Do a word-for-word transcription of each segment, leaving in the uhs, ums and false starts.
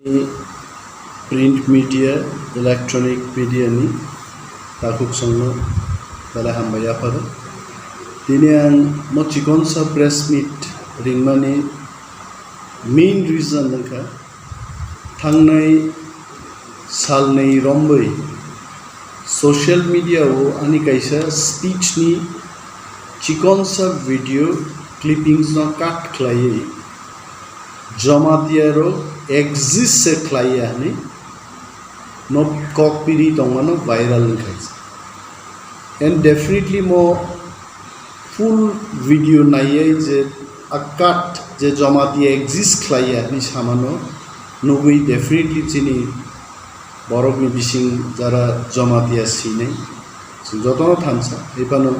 Print media, electronic media ni takhuk songno belai hambai yapharo. Tini ang mo chikonsa press meet ringmani main reason wngkha, thangnai salnwi romwi social media o ani kaisa speech ni chikonsa video clippings no cut khlaiwi Jamatia rok exist se khlaiya hwnwi no kok piri tongmano viral wngkha. And definitely mo full video naiyai je a cut je Jamatia exist khlaiya hwnwi samano nugwi definitely chini borokni bising jara Jamatia sinai. Chwng jotono thansa, hai phano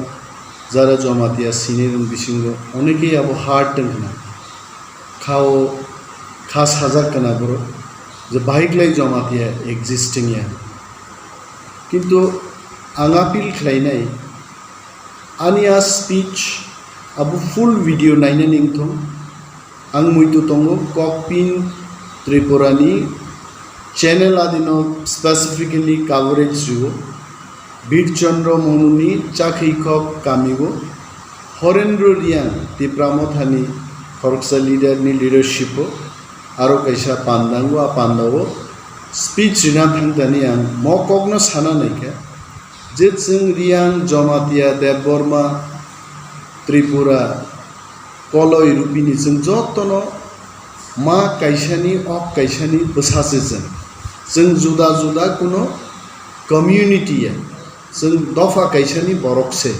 jara Jamatia sinai rok bisingo onekei abo hard wng khna. Khao kha sajak kana borok je bahai klai Jamatia existing ya. Kintu ang appeal khlainai, ani a speech abo full video nainani wngthong. Ang muitu tongo Kokpin Tripura ni channel adino specifically coverage rio. Birchandra Monuni chakhwi kok kamio Horendra Riang Tipra Mothani khoroksa leader ni leadership o aro kaisa pandango, a pandao speech rina thangtani ang mo kokno sana naikha je chwng Riang, Jamatia, Debbarma, Tripura, Koloi, Rupini chwng jotono ma kaisani, ok kaisani bwsa se chwng. Chwng juda juda kuno community ya, chwng dopha kaisani borok se.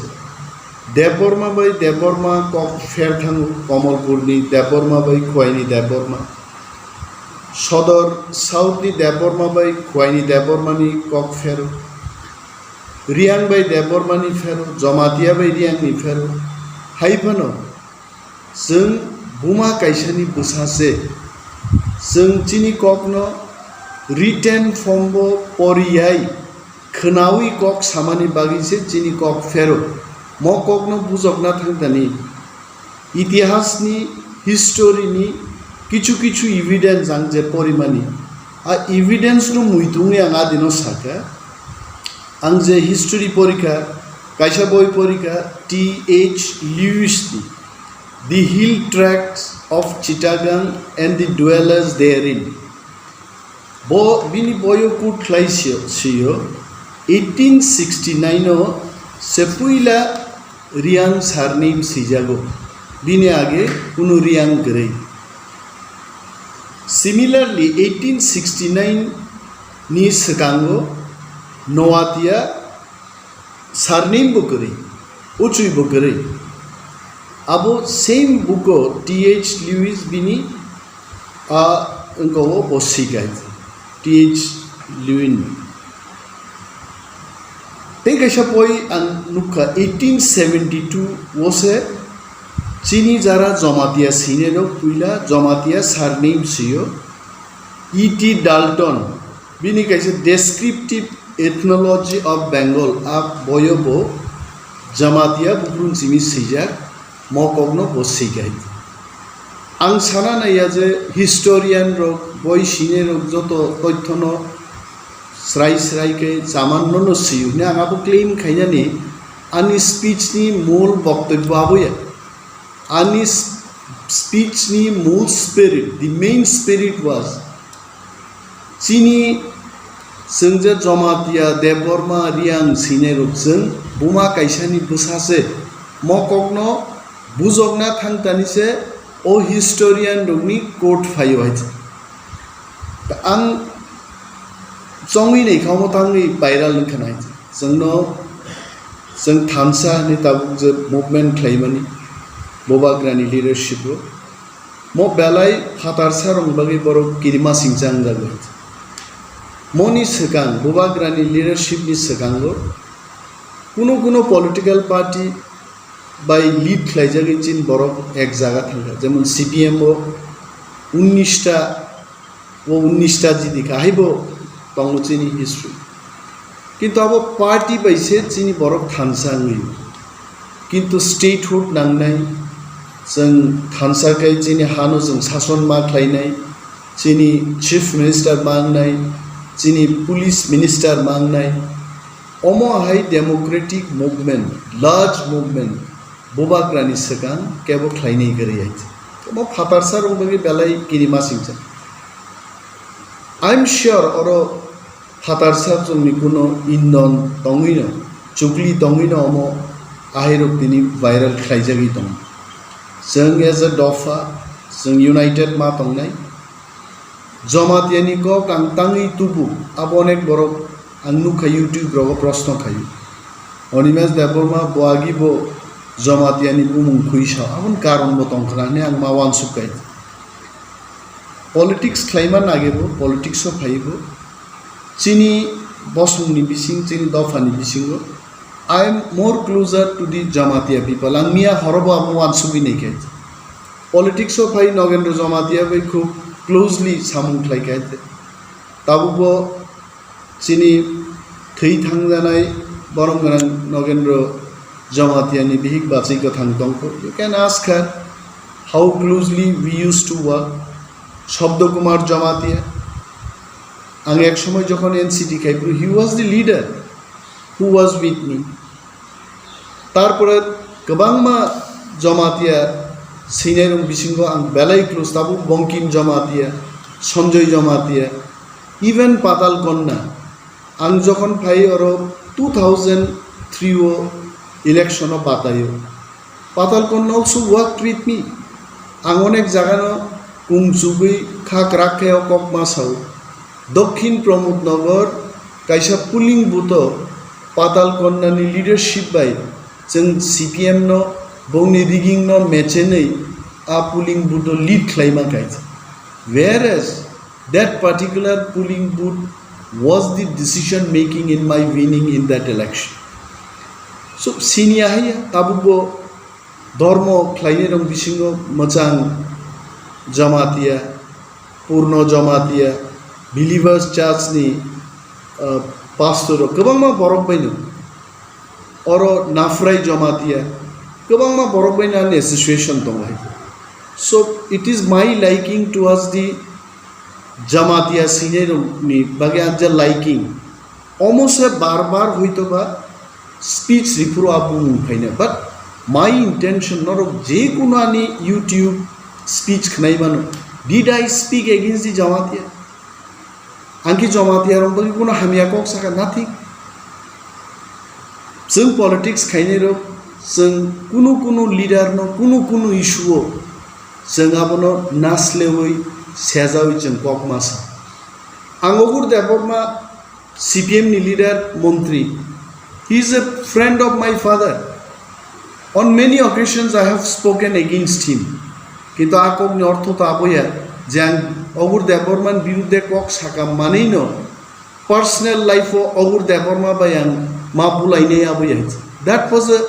Debbarma bai Debbarma kok pher thango, Komolpurni Debbarma bai Khwaini Debbarma. Sodor South ni Debbarma bai Khwaini Debbarmani kok phero. Riang bai Debbarmani phero, Jamatia bai Riangni phero. Hai phano chwng buma kaisani bwsa se. Chwng chini kokno written form bo poriyai, khwnawi kok samani bagwi se chini kok phero. Mo kokno bujokna thangtani itihasni, history ni kichu kichu evidence ang je porimani, a evidence no muitungwi ang adino saka. Ang je history porikha, kaisa boi porikha T H Lewis ni The Hill Tracts of Chittagong and the Dwellers Therein. Bo bini boyo kut khlai sio, sio eighteen sixty nine o se puila Riang surname sijago, bini age kunu Riang kwrwi. Similarly, eighteen sixty nine ni swkango Noatia surname bo kwrwi, uchwi bo kwrwi. Abo same book o T H Lewis bini a wngkha o bo sikai T H Lewin. Tei kaisa poi ang nukha eighteen seventy two o se chini jara Jamatia sine rok puila Jamatia surname sio E T Dalton. Bini kaisa Descriptive Ethnology of Bengal, a boyo bo Jamatia bukrun simi swijak, mo kokno bo swikai. Ang sana naiya je historian rok, boi sine rok joto toithono srai srai khe chaman nono swiyo hwnwi ang abo claim khainani ani speech ni mul boktobyo aboya. Ani s-, speech ni mul spirit, the main spirit was chini chwng je Jamatia, Debbarma, Riang sinai rok chwng buma kaisani bwsa se mo kokno bujokna thangtani se o historian rokni court phaio hai. Ang chongwi naikha omo tangwi viral wngkha nai. Chwngno chwng thansa hinwi tabuk je movement khlaimani Bubagrani leadership o. Mo belai phatarsa rokni bagwi borok kirima singcha wngjago. Moni swkang Bubagrani leadership ni swkango kuno kuno political party bai lead khlaijagwi chini borok ek jaga thangkha, jemon C P M o unnish ta, o unnish ta jidi kha, haibo tongo chini history. Kintu abo party bai se chini borok thansa wngwi. Kintu statehood nangnai, chwng thansa khai chini hano chwng sason ma khlainai, chini Chief Minister mangnai, chini Police Minister mangnai, omo hai democratic movement, large movement, bubagrani swkang kebo khlainai kwrwi hai. Omo phatarsa rok bagwi belai kirimasingcha. I'm sure oro phatarsa chwngni kuno indon tongwino, chukli tongwino omo ahairok tini viral khlaijagwi tongo. Chwng as a dopha, chwng united ma tongnai. Jamatia ni kok ang tangwi tubu, abo onek borok ang nukha YouTube rogo proshno khaio. Animesh Debbarma bo agi bo Jamatia ni bumung khui sao, aboni karon bo tongkha hwnwi ang ma uansuk kai. Politics khlaima nage bo, politics o phai bo. Chini bosong ni bising, chini dopha ni bisingo, I am more closer to the Jamatia people. Ang miya horo bo abo uansugwi nai khe. Politics o phai Nogendra Jamatia bai khub closely samung khlai khe. Tabuk bo chini thwi thangjanai borom gwnang Nogendra Jamatia ni bihik bachwi kwthang tongkho. You can ask her how closely we used to work. Shabda Kumar Jamatia. Ang ek somoi jokhon N C T khai phuru, he was the leader who was with me. Tarpore kwbangma Jamatia swinai rok bisingo ang belai close, tabuk Bankim Jamatia, Sanjoy Jamatia, even Patal Kanya. Ang jokhon phai oro two thousand three o election o bataio. Patal Kanya also worked with me. Ang onek jagano kung chugwi kha kwrak khe o kok ma sao. Dokhin Pramod Nagar kaisa polling booth o Patal Kanya ni leadership bai chwng C P M no bongni rigging no mechenwi a polling booth o lead khlaima kaisa. Whereas that particular polling booth was the decision making in my winning in that election. So, sini ahai tabuk bo dormo khlainai rok bisingo mwchang Jamatia, Purno Jamatia, Believers Church ni, uh, pastor rok kwbangma borok baino. Oro Nafrai Jamatia, kwbangma borok baino ani association tongo hai. So, it is my liking towards the Jamatia swinai rok ni bagwi ang je liking. Omo se bar bar hoito ba speech riphuru a bumung phaina. But my intention, norok je kuno ani YouTube speech khnai mano. Did I speak against the Jamatia? Ang khe Jamatia rok bagwi kuno hamya kok saka? Nothing. Chwng politics khainai rok, chwng kunu kunu leader no, kunu kunu issue o chwng abono naslewi sejawi chwng kok ma sa. Ang Ogur Debbarma, C P M ni leader, montri, he is a friend of my father. On many occasions I have spoken against him. Kintu a kokni ortho to aboya je ang Ogur Debbarma ni birudde kok saka manwi no personal life o Ogur Debbarma bai ang ma bulainai aboya. That was a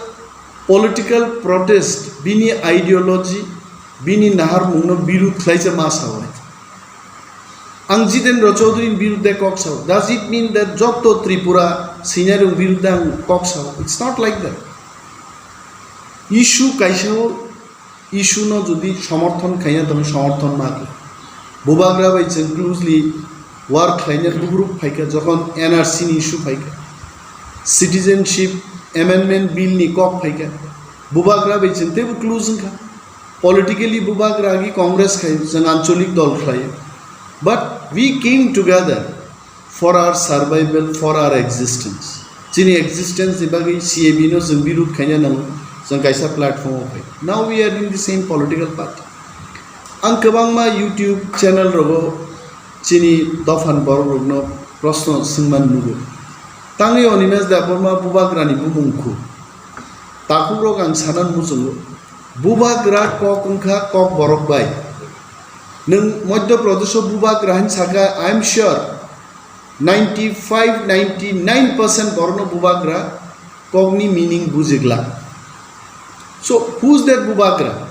political protest, bini ideology, bini naharmung no birud khlai se ma sao. Ang Jitendra Chaudhary ni birudde kok sao. Does it mean that joto Tripura swinai rok birudde ang kok sao? It's not like that. Issue kaisa o, issue no jodi somorthon khaina tong somorthon ma khe. Bubagra bai chwng closely work khlaina group phaikha jokhon N R C ni issue phaikha, citizenship amendment bill ni kok phaikha, Bubagra bai chwng teibo close wngkha. Politically Bubagra agi Congress khai, chwng anchalik dol khlai. But we came together for our survival, for our existence. Chini existence ni bagwi C A B no chwng birud khaina nango, chwng kaisa platform o phai. Now we are in the same political party. Ang kwbangma YouTube channel rogo chini dophan borok rokno proshno swngman nugo. Tangwi Animesh Debbarma Bubagrani bumung khu. Takhuk rok ang sana muchungo. Bubagra kok wngkha kok borok bai. Nwng Madhya Pradesh o Bubagra hin saka, I am sure ninety five, ninety nine percent borokno Bubagra kokni meaning bujigla. So, who is that Bubagra?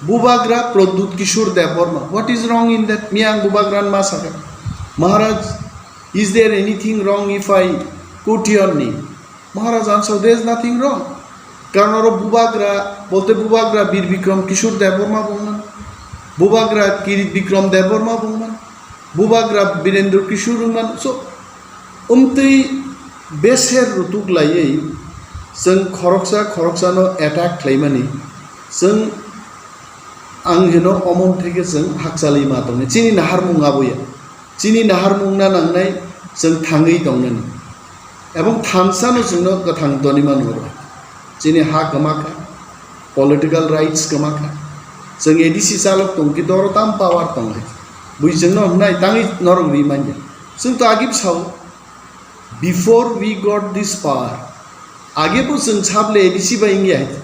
Bubagra Pradyut Kishore Debbarma. What is wrong in that? Miya ang Bubagra ma saka. Maharaj, is there anything wrong if I quote your name? Maharaj answered, there is nothing wrong. Karon oro Bubagra, bolte Bubagra Bir Bikram Kishore Debbarma bongmani. Bubagra Kirit Bikram Debbarma bungman, Bubagra Birendra Kishore bungman. So, umtwi beser rutuk laiwi chwng khoroksa khoroksano attack khlaimani, chwng ang hino omon theke chwng hakchalwi ma tongnai. Chini naharmung aboya. Chini naharmung na nangnai chwng thangwi tongnani. Ebong thansa no chwngno kwthang toni mano oro. Chini ha kwma kha, political rights kwma kha. Chwng A D C chalok tong khe doro tam power tong hai. Bui chwngno hwnai tangwi norok ri manya. Chwng to agib sao, before we got this power, age bo chwng sable A D C bai wngya hai.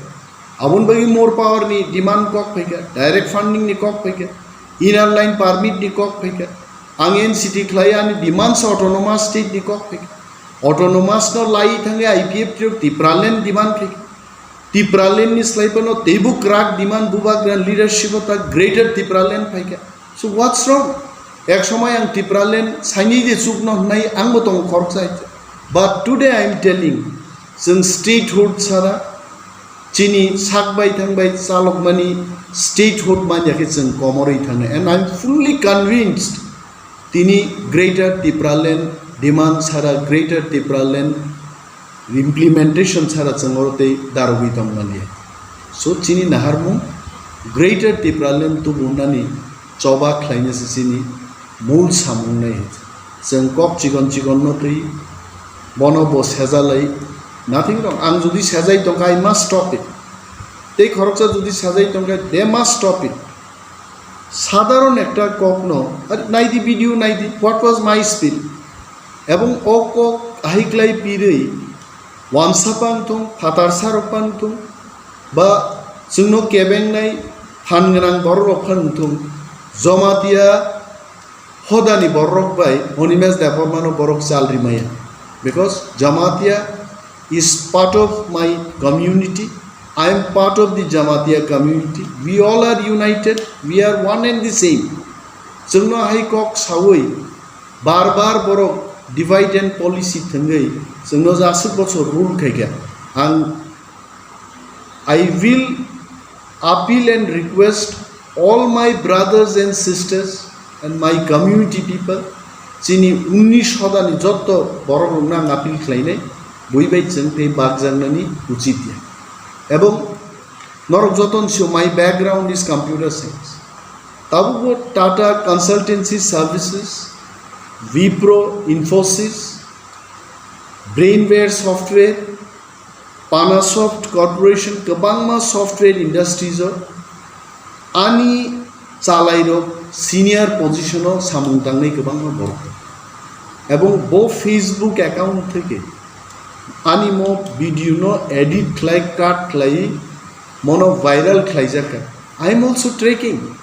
Aboni bagwi more power ni demand kok phaikha, direct funding ni kok phaikha, inner line permit ni kok phaikha. Ang N C T khlai ani demands autonomous state ni kok phaikha. Autonomous no lai thangwi I P F T rok Tipraland demand khaikha. Tipraland ni slai phano teibo kwrak demand Bubagra leadership o ta Greater Tipraland phaikha. So what's wrong? Ek somoi ang Tipraland saini je chukno hwnai ang bo tongo khoroksa hai. But today I am telling, chwng statehood sara chini sak bai thang bai chalokmani statehood manya khe chwng komorwi thangnai. And I am fully convinced tini Greater Tipraland demand sara, Greater Tipraland implementation sara chwng oro tei darogwi tong manya. So chini naharmung Greater Tipraland tubunani choba khlaina se chini mul samung nai. Chwng kok chikon chikon no twi bono bo sejalai, nothing wrong. Ang jodi sejai tongkha, I must stop it. Tei khoroksa jodi sejai tongkha, they must stop it. Sadharon ekta kokno, ar naidi video naidi, what was my speech? Ebong o kok ahiklai pirwi, wansapang thung, phatarsa rokpang thung, ba chwngno kebengnai phan gwnang borok rok phang thung, Jamatia hodani borok bai Animesh Debbarmano borok chal rimaya. Because Jamatia is part of my community. I am part of the Jamatia community. We all are united. We are one and the same. Chwngno hai kok sawi bar bar borok divide and policy thwngwi chwngno jaswk bochor rule khaikha. Ang I will appeal and request all my brothers and sisters and my community people, chini unnish hodani jotto borok rokno ang appeal khlainai, bui bai chwng tei bakjaknani uchit ya. Ebong norok joton sio, my background is computer science. Tabukbo Tata Consultancy Services, Wipro, Infosys, Brainware Software, Panasoft Corporation, kwbangma software industries o ani chalairok senior position o samung tangnai kwbangma borok. Ebong bo Facebook account theke ani mo video no edit khlai, cut khlai, mono viral khlaijak kha. I am also tracking.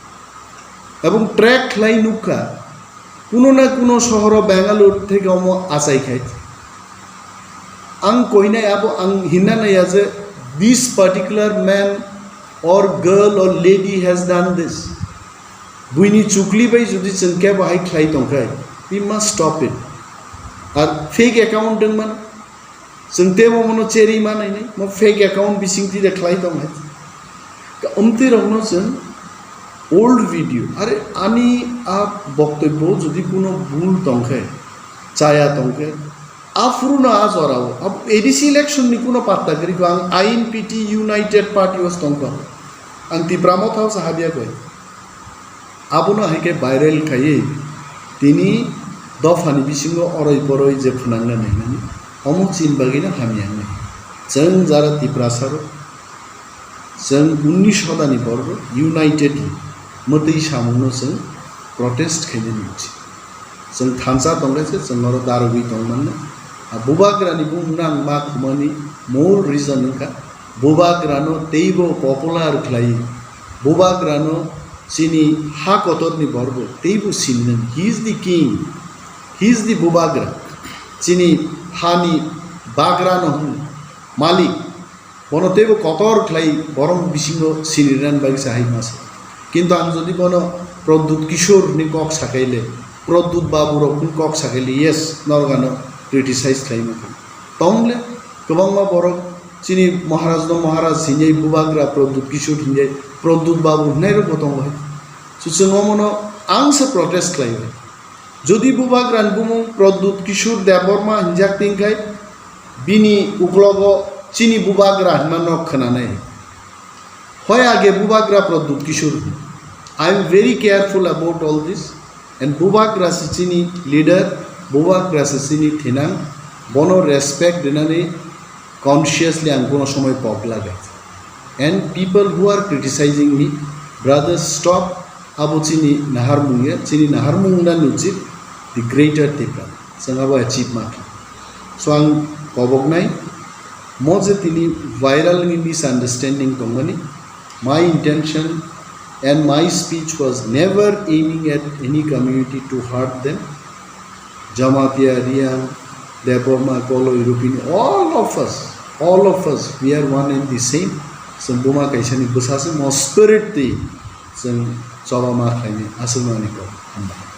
Ebong track khlai nukha, kuno na kuno sohoro Bangalore theke omo achai khai. Ang koinai abo ang hinna naiya je this particular man or girl or lady has done this. Buini chukli bai jodi chwng kebo hai khlai tongkhai, we must stop it. Ar fake account dengman, chwng tebo mono cherwi manai nai, mo fake account bising tide khlai tong hai. Ka umtwi rokno chwng old video, are ani a boktobyo jodi kuno bul tongkhe, chaya tongkhe, a phuruno a jorao, ab-, A D C election ni kuno patta kwrwi kho, ang I N P T United Party o tongkho, ang Tipra Motha o sahabya koi. Abono hai khe viral khaiwi tini dophani bisingo oroi poroi je phwnangna nainani, omo chini bagwino hamya wngnai. Chwng jara Tiprasa rok, chwng unnish hodani borok unitedly mwtwi samungno chwng protest khainani uchi. Chwng thansa tongkhe se chwng oro darogwi tongmannai. A Bubagrani bumungno ang ma khumani mol reason wngkha, Bubagrano teibo popular khlai, Bubagrano chini ha kotorni borok teibo sinmani. He is the king, he is the Bubagra. Chini hani bagrano hwn malik. Bono teibo kotor khlai borok bisingo sinirani bagwi se hai masa. Kintu ang jodi bono Pradyut Kishore ni kok sakaile, Pradyut Babu rok ni kok sakaile, yes, norok ano criticize khlai mano. Tongle kwbangma borok chini Maharaj no Maharaj hinjai, Bubagra Pradyut Kishore hinjai, Pradyut Babu hinai rok bo tongo hai. Chwng omono ang se protest khlaiwi. Jodi bubagrani bumung Pradyut Kishore Debbarma hinjak tongkhai, bini uklogo chini bubagra hinma nok khwnanai. Hoi age bubagra Pradyut Kishore. I am very careful about all this. And bubagra se chini leader, bubagra se chini thinang, bono respect rinani consciously ang kono somoi pok lagai. And people who are criticizing me, brothers, stop. Abo chini naharmung ya, chini naharmung na nuchit, the greater Tipra. Chwng abo achieve ma kha. So ang koboknai, mo je tini viral ni misunderstanding tongmani, my intention and my speech was never aiming at any community to hurt them. Jamatia, Riang, Debbarma, Koloi, Rupini, all of us, all of us, we are one and the same. Chwng buma kaisani bwsasi mo spirit twi chwng choba ma khlaini aswkmani kok. Hambai.